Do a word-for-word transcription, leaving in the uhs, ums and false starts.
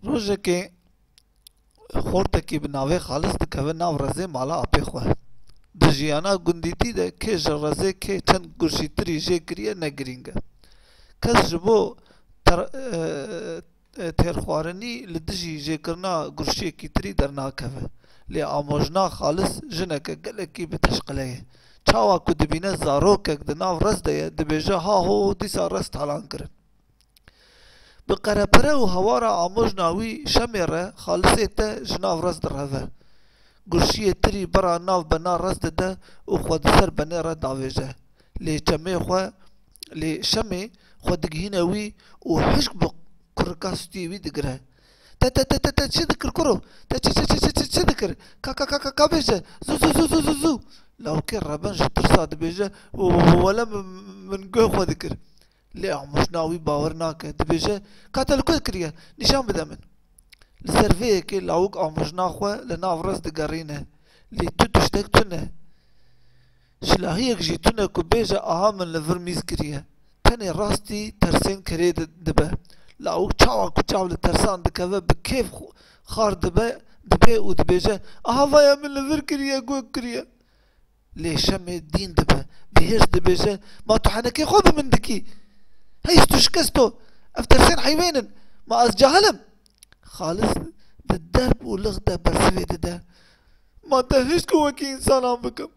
Rojekê xortekî bi navê Xalis dikeve nav rezê mala apê xwe. Di jiyana gundîtî de kê ji rezê kê çend gurşîtirî jê kiriye ne girîng e. Kes ji bo ter-, e, e, têrxwarinî li dijî jêkirina gurşiyekî tirî dernakeve. Lê amojna Xalis jineke gelekî bi teşqile ye. Çawa ku dibîne zarokek di nav rez de ye, dibêje, "Ha ho, dîsa rez talan kirin." Bi qerepere û hewara amojna wî Şemê re Xalisê te ji nav rez direve. Gurşiyê tirî bera nav bena rez dide û xwe di ser benê re davêje. Lê çemê xwe, lê Şemê xwe digihîne wî û hişk bi kurika stûyê wî digire. "Te, te, te, te, te çi dikir kuro? Te çi, çi, çi, çi, çi, çi dikir? Ka, ka, ka, ka, ka bêje. Zû, zû, zû, zû, zû, zû." Lawikê reben ji tirsa dibêje, "Wele min, min guh xwe dikir." Lê amojna wî bawer nake. Dibêje, "Ka te li ku kiriye? Nîşan bide min." Li ser vê yekê lawik amojna xwe li nav rez digerîne. Lê tu tiştek tune. Şilahiyek jî tune ku bêje, "Aha min li vir mîz kiriye." Tenê rastî tersên kerê di-, dibe. Lawik çawa ku çav li tersan dikeve, bi kêf xu-, xar dibe, dibê û dibêje, "Aha vaya min li vir kiriye, guh kiriye." Lê Şemê dîn dibe, bi hêrs dibêje, "Ma tu henekê xwe bi min dikî? Hey, tu şikesto! Ev tersên heywên in. Ma ez cahil im?" Xalis di derb û lix de bersivê dide. "Ma te hişt ku wekî însanan bikim?